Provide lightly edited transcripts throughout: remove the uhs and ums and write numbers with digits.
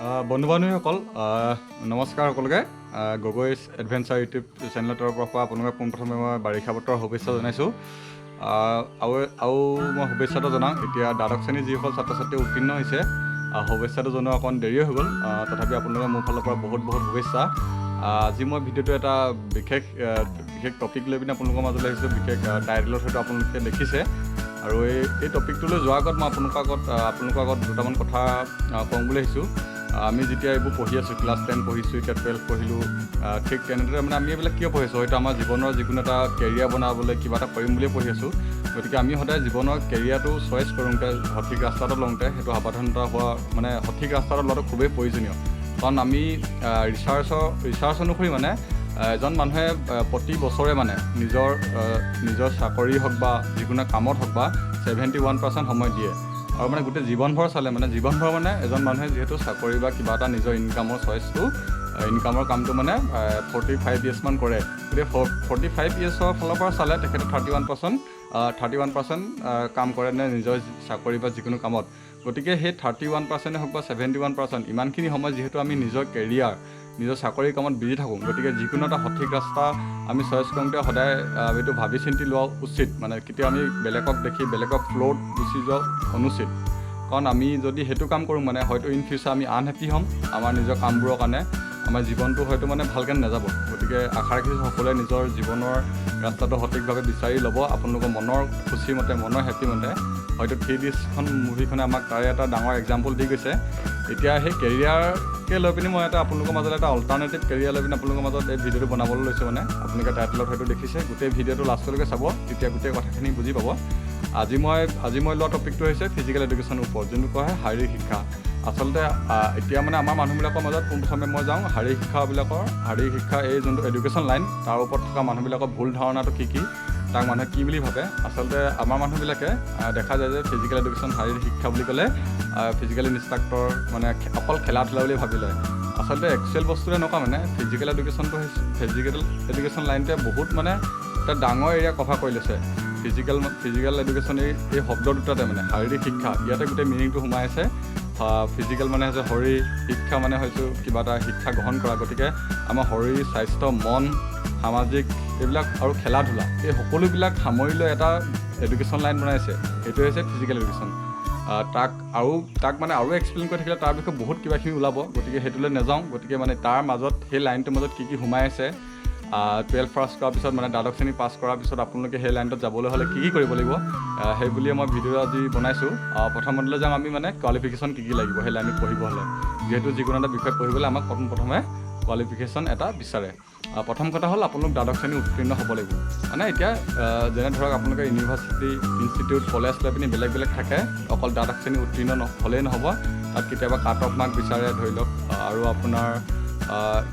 বন্ধু বান্ধৱীসকল, নমস্কাৰ সকলোকে। গগৈ এডভেঞ্চাৰ ইউটিউব চেনেলৰ তৰফৰ পৰা আপোনালোকে পোনপ্ৰথমে মই বাৰিষা বতৰৰ শুভেচ্ছা জনাইছোঁ। আৰু মই শুভেচ্ছাটো জনাওঁ, এতিয়া দ্বাদশ শ্ৰেণীৰ যিসকল ছাত্ৰ ছাত্ৰী উত্তীৰ্ণ হৈছে, শুভেচ্ছাটো জনোৱা অকণ দেৰিয়ে হৈ গ'ল। তথাপি আপোনালোকে মোৰ ফালৰ পৰা বহুত বহুত শুভেচ্ছা। আজি মই ভিডিঅ'টো এটা বিশেষ বিশেষ টপিক লৈ পিনে আপোনালোকৰ মাজলৈ আহিছোঁ। বিশেষ টাইটেলত হয়তো আপোনালোকে দেখিছে। আৰু এই টপিকটোলৈ যোৱাৰ আগত মই আপোনালোকৰ আগত দুটামান কথা কওঁ বুলি আহিছোঁ। আমি যেতিয়া এইবোৰ পঢ়ি আছোঁ, ক্লাছ 10 পঢ়িছোঁ, এতিয়া 12 পঢ়িলোঁ, ঠিক তেনেদৰে মানে আমি এইবিলাক কিয় পঢ়িছোঁ? হয়তো আমাৰ জীৱনৰ যিকোনো এটা কেৰিয়াৰ বনাবলৈ, কিবা এটা কৰিম বুলিয়ে পঢ়ি আছোঁ। গতিকে আমি সদায় জীৱনৰ কেৰিয়াৰটো চইচ কৰোঁতে, সঠিক ৰাস্তাটো লওঁতে সেইটো সাৱধানতা হোৱা, মানে সঠিক ৰাস্তাটো লোৱাটো খুবেই প্ৰয়োজনীয়। কাৰণ আমি ৰিচাৰ্চ অনুসৰি মানে এজন মানুহে প্ৰতি বছৰে মানে নিজৰ চাকৰি হওক বা যিকোনো কামত হওক বা 71% সময় দিয়ে। আৰু মানে গোটেই জীৱনভৰ চালে, মানে জীৱনভৰ মানে এজন মানুহে যিহেতু চাকৰি বা কিবা এটা নিজৰ ইনকামৰ চইচটো, ইনকামৰ কামটো মানে 45 ইয়েৰ্ছমান কৰে। গতিকে 45 ইয়েৰ্ছৰ ফালৰ পৰা চালে তেখেতে 31% কাম কৰে নে নিজৰ চাকৰি বা যিকোনো কামত। গতিকে সেই 31%-এ হওক বা 71%, ইমানখিনি সময় যিহেতু আমি নিজৰ কেৰিয়াৰ, নিজৰ চাকৰি কামত বিজি থাকোঁ, গতিকে যিকোনো এটা সঠিক ৰাস্তা আমি চইচ কৰোঁতে সদায় এইটো ভাবি চিন্তি লোৱা উচিত। মানে কেতিয়াও আমি বেলেগক দেখি বেলেগক ফ্ল'ত গুচি যোৱা অনুচিত। কাৰণ আমি যদি সেইটো কাম কৰোঁ, মানে হয়তো ইন ফিউচাৰ আমি আনহেপী হ'ম আমাৰ নিজৰ কামবোৰৰ কাৰণে, আমাৰ জীৱনটো হয়তো মানে ভালকৈ নাযাব। গতিকে আশা ৰাখিছোঁ সকলোৱে নিজৰ জীৱনৰ ৰাস্তাটো সঠিকভাৱে বিচাৰি ল'ব আপোনালোকৰ মনৰ খুচি মতে, মনৰ হেপী মতে। হয়তো থ্ৰী ইডিয়টছখন মুভিখনে আমাক তাৰে এটা ডাঙৰ এক্সাম্পল the গৈছে। এতিয়া সেই কেৰিয়াৰকে লৈ পিনি মই এটা আপোনালোকৰ মাজত এটা অল্টাৰনেটিভ কেৰিয়াৰ লৈ পিনি আপোনালোকৰ মাজত এই ভিডিঅ'টো বনাবলৈ লৈছোঁ। মানে আপোনালোকে টাইটেলত হয়তো দেখিছে। গোটেই ভিডিঅ'টো লাষ্টলৈকে চাব, তেতিয়া গোটেই কথাখিনি বুজি পাব। আজি মই লোৱা টপিকটো হৈছে ফিজিকেল এডুকেশ্যনৰ ওপৰত, যোনটো কোৱা হয় শাৰীৰিক শিক্ষা। আচলতে এতিয়া মানে আমাৰ মানুহবিলাকৰ মাজত পোনপ্ৰথমে মই যাওঁ শাৰীৰিক শিক্ষাবিলাকৰ, শাৰীৰিক শিক্ষা এই যোনটো এডুকেশ্যন লাইন, তাৰ ওপৰত থকা মানুহবিলাকৰ ভুল ধাৰণাটো কি কি, তাক মানুহে কি বুলি ভাবে। আচলতে আমাৰ মানুহবিলাকে দেখা যায় যে ফিজিকেল এডুকেশ্যন, শাৰীৰিক শিক্ষা বুলি ক'লে ফিজিকেল ইনষ্ট্ৰাক্টৰ, মানে অকল খেলা ধূলা বুলি ভাবি লয়। আচলতে একচুৱেল বস্তুটো এনেকুৱা, মানে ফিজিকেল এডুকেশ্যনটো হৈছে, ফিজিকেল এডুকেশ্যন লাইনটোৱে বহুত মানে এটা ডাঙৰ এৰিয়া কভাৰ কৰি লৈছে। ফিজিকেল এডুকেশ্যন এই শব্দ দুটাতে, মানে শাৰীৰিক শিক্ষা, ইয়াতে গোটেই মিনিংটো সোমাই আছে। ফিজিকেল মানে হৈছে শৰীৰ, শিক্ষা মানে হৈছে কিবা এটা শিক্ষা গ্ৰহণ কৰা। গতিকে আমাৰ শৰীৰ, স্বাস্থ্য, মন, সামাজিক এইবিলাক আৰু খেলা ধূলা, এই সকলোবিলাক সামৰি লৈ এটা এডুকেশ্যন লাইন বনাইছে, সেইটোৱে হৈছে ফিজিকেল এডুকেশ্যন। তাক মানে আৰু এক্সপ্লেইন কৰি থাকিলে তাৰ বিষয়ে বহুত কিবা কিবি ওলাব, গতিকে সেইটোলৈ নাযাওঁ। গতিকে মানে তাৰ মাজত, সেই লাইনটোৰ মাজত কি কি সোমাই আছে, 12 পাছ কৰাৰ পিছত, মানে দ্বাদশ শ্ৰেণী পাছ কৰাৰ পিছত আপোনালোকে সেই লাইনটোত যাবলৈ হ'লে কি কি কৰিব লাগিব, সেই বুলিয়ে মই ভিডিঅ' আজি বনাইছোঁ। প্ৰথমতে যাম আমি মানে কোৱালিফিকেশ্যন কি কি লাগিব সেই লাইনটোত পঢ়িব হ'লে। যিহেতু যিকোনো এটা বিষয়ত পঢ়িবলৈ আমাক প্ৰথম প্ৰথমে কোৱালিফিকেশ্যন এটা বিচাৰে। প্ৰথম কথা হ'ল আপোনালোক দ্বাদশ শ্ৰেণী উত্তীৰ্ণ হ'ব লাগিব। মানে এতিয়া যেনে ধৰক আপোনালোকে ইউনিভাৰ্চিটি, ইনষ্টিটিউট, কলেজ লৈ পিনি বেলেগ বেলেগ থাকে। অকল দ্বাদশ শ্ৰেণী উত্তীৰ্ণ হ'লেই নহ'ব, তাত কেতিয়াবা কাট অফ মাৰ্ক বিচাৰে ধৰি লওক, আৰু আপোনাৰ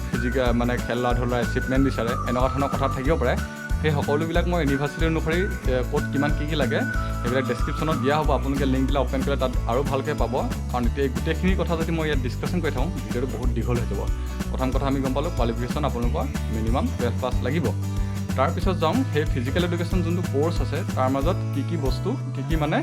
ফিজিকেল, মানে খেলা ধূলাৰ এচিভমেণ্ট বিচাৰে, এনেকুৱা ধৰণৰ কথা থাকিব পাৰে। সেই সকলোবিলাক মই ইউনিভাৰ্চিটি অনুসৰি ক'ত কিমান কি কি লাগে সেইবিলাক ডেছক্ৰিপশ্যনত দিয়া হ'ব। আপোনালোকে লিংকবিলাক অ'পেন কৰিলে তাত আৰু ভালকৈ পাব। কাৰণ এতিয়া এই গোটেইখিনি কথা যদি মই ইয়াত ডিছকাশ্যন কৰি থাকোঁ, ভিডিঅ'টো বহুত দীঘল হৈ যাব। প্ৰথম কথা আমি গম পালোঁ, কোৱালিফিকেশ্যন আপোনালোকৰ মিনিমাম 12 পাছ লাগিব। তাৰপিছত যাওঁ সেই ফিজিকেল এডুকেশ্যন যোনটো কৰ্চ আছে, তাৰ মাজত কি কি বস্তু, কি কি মানে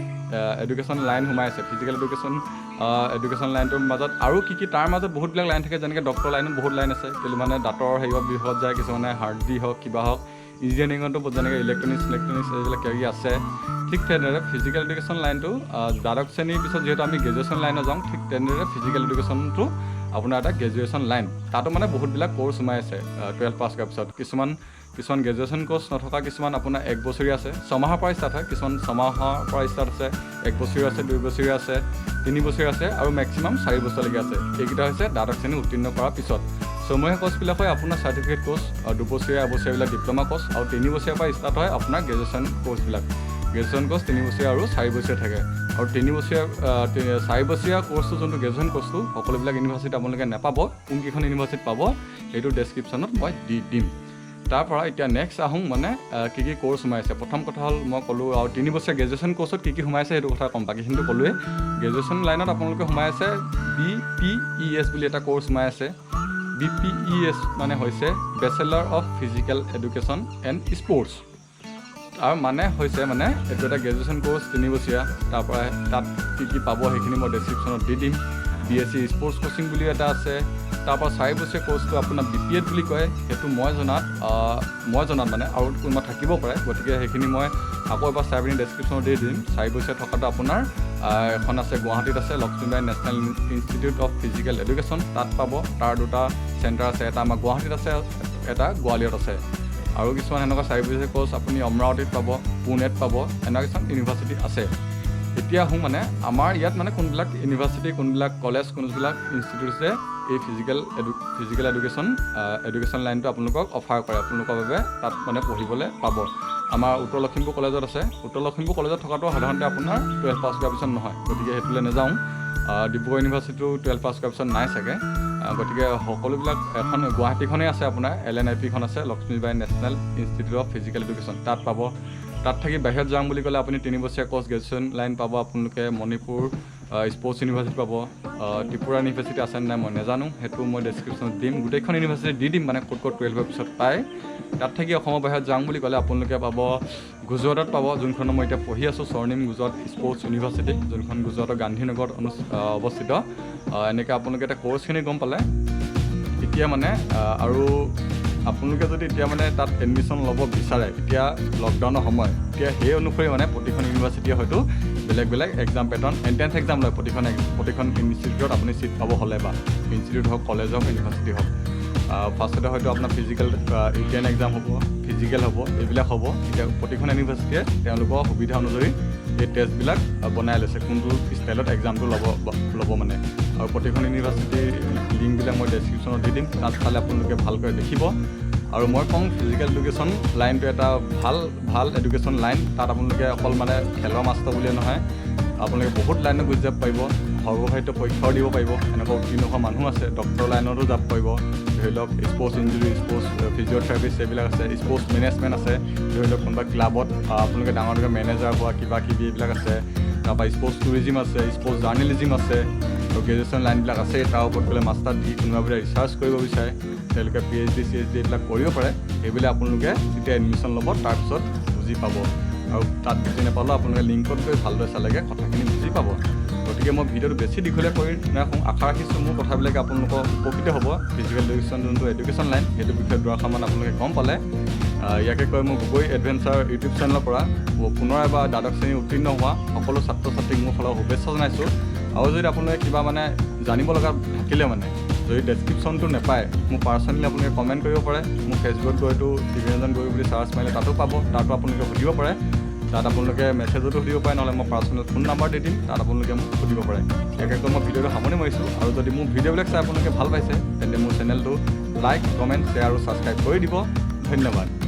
এডুকেশ্যন লাইন সোমাই আছে ফিজিকেল এডুকেশ্যন লাইনটোৰ মাজত আৰু কি কি। তাৰ মাজত বহুতবিলাক লাইন থাকে। যেনেকৈ ডক্টৰ লাইনত বহুত লাইন আছে। কিছুমানে দাঁতৰ হেৰিয়ত বিষয়ত যায়, কিছুমানে হাৰ্ট দি হওক, কিবা হওক। ইঞ্জিনিয়াৰিঙতো যেনেকৈ ইলেক্ট্ৰনিক্স ইলেক্ট্ৰনিক্স এইবিলাক কিবা কিবি আছে। ঠিক তেনেদৰে ফিজিকেল এডুকেশ্যন লাইনটো দ্বাদশ শ্ৰেণীৰ পিছত যিহেতু আমি গ্ৰেজুৱেশ্যন লাইনত যাওঁ, ঠিক তেনেদৰে ফিজিকেল এডুকেশ্যনটো আপোনাৰ এটা গ্ৰেজুৱেশ্যন লাইন। তাতো মানে বহুতবিলাক কৰ্চ সোমাই আছে। 12 পাছ কৰাৰ পিছত কিছুমান কিছুমান গ্ৰেজুৱেশ্যন কৰ্চ নথকা কিছুমান আপোনাৰ এক বছৰীয়া আছে, ছমাহৰ পৰা ষ্টাৰ্ট হয়। কিছুমান ছমাহৰ পৰা ষ্টাৰ্ট আছে, এক বছৰীয়া আছে, 2 বছৰীয়া আছে, 3 বছৰীয়া আছে আৰু মেক্সিমাম 4 বছৰলৈকে আছে। এইকেইটা হৈছে দ্বাদশ শ্ৰেণী উত্তীৰ্ণ কৰাৰ পিছত। ছমহীয়া কৰ্চবিলাক হয় আপোনাৰ চাৰ্টিফিকেট কৰ্চ, আৰু 2 বছৰীয়া, এবছৰীয়াবিলাক ডিপ্ল'মা কৰ্চ, আৰু 3 বছৰীয়াৰ পৰা ষ্টাৰ্ট হয় আপোনাৰ গ্ৰেজুৱেশ্যন কৰ্চবিলাক। গ্ৰেজুৱেশ্যন কৰ্চ 3 বছৰীয়া আৰু 4 বছৰীয়া থাকে। আৰু 3 বছৰীয়া, 4 বছৰীয়া কৰ্চটো, যোনটো গ্ৰেজুৱেশ্যন কৰ্চটো, সকলোবিলাক ইউনিভাৰ্চিটিত আপোনালোকে নাপাব। কোনকেইখন ইউনিভাৰ্চিটিত পাব সেইটো ডেছক্ৰিপশ্যনত মই দি দিম। তাৰ পৰা এতিয়া নেক্সট আহোঁ, মানে কি কি কৰ্চ সোমাইছে। প্ৰথম কথা হ'ল মই ক'লোঁ, আৰু 3 বছৰীয়া গ্ৰেজুৱেশ্যন কৰ্চত কি কি সোমাইছে সেইটো কথা ক'ম, বাকীখিনিতো ক'লোৱেই। গ্ৰেজুৱেশ্যন লাইনত আপোনালোকে সোমাই আছে বিপিইএছ বুলি এটা কৰ্চ সোমাই আছে। বিপিইএছ মানে হৈছে Bachelor of Physical Education and Sports। তাৰ মানে হৈছে, মানে এইটো এটা গ্ৰেজুৱেশ্যন কৰ্চ 3 বছৰীয়া। তাৰপৰা তাত কি কি পাব সেইখিনি মই ডেছক্ৰিপশ্যনত দি দিম। B S C sports coaching বুলি এটা আছে। তাৰপৰা 4 বছৰীয়া কৰ্চটো আপোনাৰ বি পি এড বুলি কয়। সেইটো মই জনাত মানে আৰু কোনোবা থাকিব পাৰে, গতিকে সেইখিনি মই আকৌ এবাৰ চাই পিনি ডেছক্ৰিপশ্যনত দি দিম। 4 বছৰীয়া থকাটো আপোনাৰ এখন আছে, গুৱাহাটীত আছে, Lakshmibai national institute of physical education, তাত পাব। তাৰ দুটা চেণ্টাৰ আছে, এটা আমাৰ গুৱাহাটীত আছে, এটা গোৱালিয়ৰত আছে। আৰু কিছুমান সেনেকুৱা 4 বছৰীয়া কৰ্চ আপুনি অমৰাৱতীত পাব, পুনেত পাব, এনেকুৱা কিছুমান ইউনিভাৰ্চিটি আছে। এতিয়া আহোঁ মানে আমাৰ ইয়াত মানে কোনবিলাক ইউনিভাৰ্চিটি, কোনবিলাক কলেজ, কোনবিলাক ইনষ্টিটিউটছে এই ফিজিকেল এডুকেশ্যন লাইনটো আপোনালোকক অফাৰ কৰে, আপোনালোকৰ বাবে তাত মানে পঢ়িবলৈ পাব। আমাৰ উত্তৰ লখিমপুৰ কলেজত আছে। উত্তৰ লখিমপুৰ কলেজত থকাটো সাধাৰণতে আপোনাৰ 12 পাছ কৰাৰ পিছত নহয়, গতিকে সেইটোলৈ নাযাওঁ। ডিব্ৰুগড় ইউনিভাৰ্চিটিটো 12 পাছ কৰাৰ পিছত নাই চাগে। গতিকে সকলোবিলাক এখন গুৱাহাটীখনেই আছে, আপোনাৰ এল এন আই পিখন আছে, Lakshmibai national institute of physical education, তাত পাব। তাত থাকি বাহিৰত যাম বুলি ক'লে আপুনি 3 বছৰীয়া কৰ্চ গ্ৰেজুৱেশ্যন লাইন পাব। আপোনালোকে মণিপুৰ স্পৰ্টছ ইউনিভাৰ্চিটি পাব। ত্ৰিপুৰা ইউনিভাৰ্চিটি আছে নাই মই নাজানো, সেইটো মই ডেছক্ৰিপশ্যনত দিম। গোটেইখন ইউনিভাৰ্চিটি দি দিম, মানে ক'ত ক'ত 12ৰ পিছত পায়। তাত থাকি অসমৰ বাহিৰত যাওঁ বুলি ক'লে আপোনালোকে পাব, গুজৰাটত পাব, যোনখনত মই এতিয়া পঢ়ি আছোঁ, স্বৰ্ণিম গুজৰাট স্পৰ্টছ ইউনিভাৰ্চিটি, যোনখন গুজৰাটৰ গান্ধীনগৰত অৱস্থিত। এনেকৈ আপোনালোকে এতিয়া কৰ্চখিনি গম পালে। এতিয়া মানে আৰু আপোনালোকে যদি এতিয়া মানে তাত এডমিশ্যন ল'ব বিচাৰে, এতিয়া লকডাউনৰ সময়, এতিয়া সেই অনুসৰি মানে প্ৰতিখন ইউনিভাৰ্চিটিয়ে হয়তো বেলেগ বেলেগ এক্সাম পেটাৰ্ণ, এণ্ট্ৰেঞ্চ এক্সাম লয় প্ৰতিখন ইনষ্টিটিউটত আপুনি ছিট পাব হ'লে, বা ইনষ্টিটিউট হওক, কলেজ হওক, ইউনিভাৰ্চিটি হওক। ফাৰ্ষ্টতে হয়তো আপোনাৰ ফিজিকেল ৰিটেন এক্সাম হ'ব, ফিজিকেল হ'ব, এইবিলাক হ'ব। এতিয়া প্ৰতিখন ইউনিভাৰ্চিটিয়ে তেওঁলোকৰ সুবিধা অনুযায়ী এই টেষ্টবিলাক বনাই লৈছে, কোনটো ষ্টাইলত এক্সামটো ল'ব ল'ব মানে। আৰু প্ৰতিখন ইউনিভাৰ্চিটিৰ লিংকবিলাক মই ডেছক্ৰিপশ্যনত দি দিম, তাত চালে আপোনালোকে ভালকৈ দেখিব। আৰু মই কওঁ, ফিজিকেল এডুকেশ্যন লাইনটো এটা ভাল ভাল এডুকেশ্যন লাইন। তাত আপোনালোকে অকল মানে খেলৰ মাষ্টৰ বুলিয়ে নহয়, আপোনালোকে বহুত লাইনত গুচি যাব পাৰিব। সৰ্বভাৰতীয় পৰীক্ষাও দিব পাৰিব, এনেকুৱা উত্তীৰ্ণ হোৱা মানুহ আছে। ডক্টৰ লাইনতো যাব পাৰিব। ধৰি লওক স্পৰ্টছ ইঞ্জুৰি, স্পৰ্টছ ফিজিঅ'থেৰাপিষ্ট এইবিলাক আছে, স্পৰ্টছ মেনেজমেণ্ট আছে। ধৰি লওক কোনোবা ক্লাবত আপোনালোকে ডাঙৰ ডাঙৰ মেনেজাৰ হোৱা কিবা কিবি এইবিলাক আছে। তাৰপৰা স্পৰ্টছ টুৰিজিম আছে, স্পৰ্টছ জাৰ্ণেলিজিম আছে আৰু গ্ৰেজুৱেশ্যন লাইনবিলাক আছে। তাৰ ওপৰত গ'লে মাষ্টাৰ ডিগ্ৰী, কোনোবা বোলে ৰিচাৰ্চ কৰিব বিচাৰে, তেওঁলোকে P H D, C H D এইবিলাক কৰিব পাৰে। সেইবিলাক আপোনালোকে যেতিয়া এডমিশ্যন ল'ব তাৰপিছত বুজি পাব। আৰু তাত বুজি নাপালেও আপোনালোকে লিংকত গৈ ভালদৰে চালেগে কথাখিনি বুজি পাব। গতিকে মই ভিডিঅ'টো বেছি দীঘলীয়া কৰি নাৰাখোঁ। আশা ৰাখিছোঁ মোৰ কথাবিলাকে আপোনালোকৰ উপকৃত হ'ব। ফিজিকেল এডুকেশ্যন যোনটো এডুকেশ্যন লাইন, সেইটো বিষয়ে দুআষাৰমান আপোনালোকে গম পালে। ইয়াকে কৈ মই গগৈ এডভেঞ্চাৰ ইউটিউব চেনেলৰ পৰা পুনৰ এবাৰ দ্বাদশ শ্ৰেণী উত্তীৰ্ণ হোৱা সকলো ছাত্ৰ ছাত্ৰীক মোৰ ফালৰ শুভেচ্ছা জনাইছোঁ। আৰু যদি আপোনালোকে কিবা মানে জানিব লগা থাকিলে, মানে যদি ডেছক্ৰিপশ্যনটো নাপায়, মোক পাৰ্চনেলি আপোনালোকে কমেণ্ট কৰিব পাৰে। মোৰ ফেচবুকত গৈতো দিব্যৰঞ্জন গগৈ বুলি চাৰ্চ মাৰিলে তাতো পাব, তাতো আপোনালোকে সুধিব পাৰে। তাত আপোনালোকে মেছেজতো সুধিব পাৰে, নহ'লে মই পাৰ্চনেল ফোন নাম্বাৰ দি দিম, তাত আপোনালোকে মোক সুধিব পাৰে। ইয়াকে কৈ মই ভিডিঅ'টো সামৰণি মাৰিছোঁ। আৰু যদি মোৰ ভিডিঅ'বিলাক চাই আপোনালোকে ভাল পাইছে, তেন্তে মোৰ চেনেলটো লাইক, কমেণ্ট, শ্বেয়াৰ আৰু ছাবস্ক্ৰাইব কৰি দিব। ধন্যবাদ।